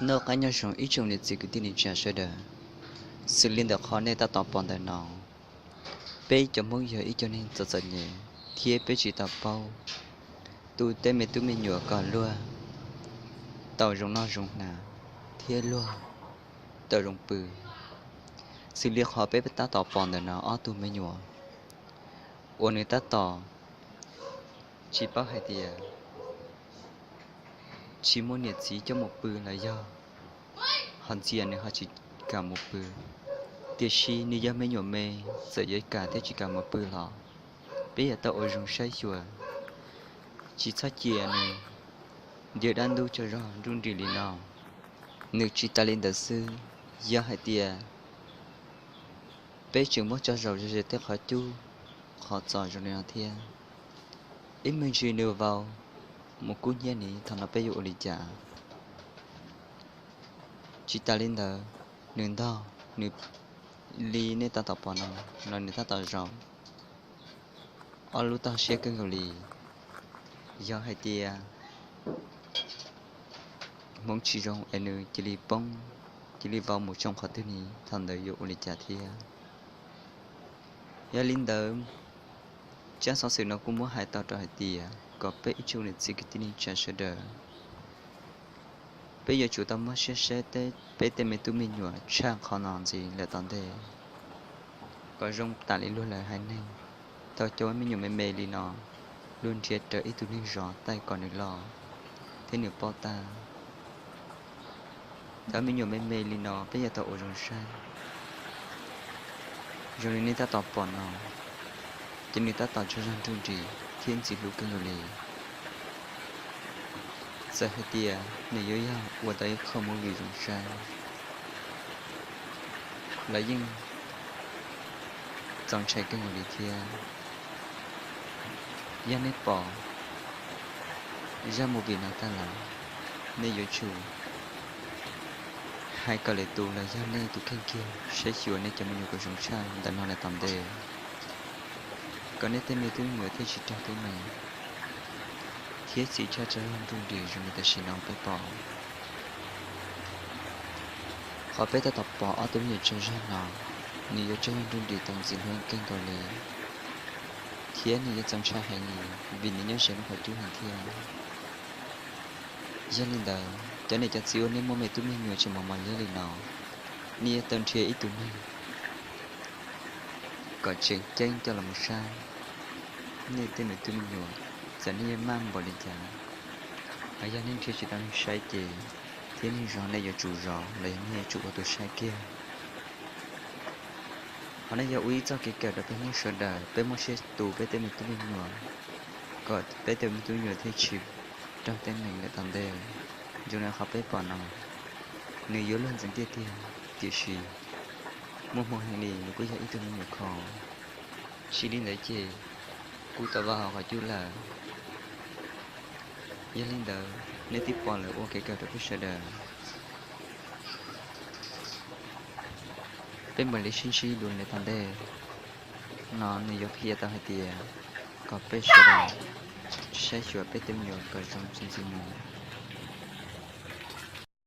Noj qab nyob zoo ib tsoom niam txiv kwv tij neej tsa sawv daws. Xws li ntawm qhov nej tab tom pom ntawm no, peb cov Hmoob yog ib co neeg txom txom nyem thiab peb tsis tau paub tu tej me tub me nyuam kom luag tau zoo noj zoo hnav thiab luag tau zoo pw. Xws li qhov peb tab tom pom ntawm no ob tug me nyuam uas nws tab tom tsis paub hais tias tsis muaj niam txiv coj mus pw los yog ho ntxias nws ho tsis kam mus pw. Tiam sis nws yog me nyuam me, txawm yuav kam thiab tsis kam mus pw los peb yuav tau ua zoo saib xyuas, tsis txhob cia nws ncaj dab ntub tsaug zog nruj nris li no. Nws tsis tas li ntawd xwb, yog hais tias peb tseem muab tso zaum ze tej qhov cub qhov txos zoo li no thiab, ib me ntsis nws vau mus kub hnyiab ni, thaum no peb yuav ua li cas? Tsis tas li ntawd, nws ntog, nws li nej tab tom pom no, no nws tab tom zaum ob lub tog siab kawg nkaus li. Yog hais tias hmoov tsis zoo es nws cia li poob, cia li vau mus tsoo qhov twg ni, thaum ntawd yuav ua li cas thiab? Yog li ntawd, tsab xov xwm no kuj muab hais tau rau hais tias kom peb ib tsoom niam txiv kwv tij neej tsa sawv daws, peb yuav tsum tau muab siab saib peb tej me tub me nyuam tshaj qhov no ntxiv lawm tom ntej, kom zoo tam li luag lawv haiv neeg. Thaum cov me nyuam me me li no, luag nrhiav raws ib tug neeg zov taij kom nws loj thiab nws paub tab. Thaum me nyuam me me li no peb yuav tau ua zoo saib. Zoo li nej tab tom pom no, ces nws tab tom tsaug zog nruj nris thiab ntxim hlub kawg nkaus li. Txawm hais tias nws yuav yog ua tau ib qho movie zoo saib los yeej txaus ntshai kawg nkaus li thiab. Yog nej pom zaj movie no tag lawm, nej yuav tsum hais kom lwm tus los yog nej tus kheej kiag saib xyuas nej cov me nyuam kom zoo tshaj ntawm no lawm tom ntej, kom nej tej me tub me nyuam thiaj tsis raug teeb meem thiab tsis tshaj tsaug zog nruj nris zoo li tam sim no peb pom. Qhov peb tab tom pom ob tug me nyuam tsaug zog no, nws yuav tsaug zog nruj nris tau ntxim hlub kawg nkaus li, thiab nws yuav txaus ntshai heev li, vim nws nyob ze lub qhov cub heev thiab. Yog li ntawd, cov niam cov txiv uas nej muaj me tub me nyuam tseem mos mos liab li no, nej yuav tau nrhiav ib tug neeg kom tseem ceeb coj los mus saib nej tej me tub me nyuam, txawm nej yuav maj npaum li cas. Hos yog nej nrhiav tsis tau neeg saib ces, thiab neeg zov nej yuav tsum zov los yog nej yuav tsum ua tus saib kiag. Qhov no yog ua ib txoj kev kawm rau peb Hmoob sawv daws, peb muab siab tu peb tej me tub me nyuam, kom peb tej me tub me nyuam thiaj tsis raug teeb meem lawm tom ntej. Zoo li qhov peb pom no, nws yuav luag ntxeev tiag tiag, tiam sis muaj hmoo heev li nws kuj yog ib tug me nyuam khov. Tsis li ntawd ces kuj tau vau hauv qhov cub lawm. Yog li ntawd, nej twb pom lawm, ua kev kawm rau peb sawv daws. Peb mam li sib ntsib dua lawm tom ntej. No nws yuav qhia tau hais tias kom peb sawv daws saib xyuas peb tej me nyuam kom zoo ntxim ntxim mus.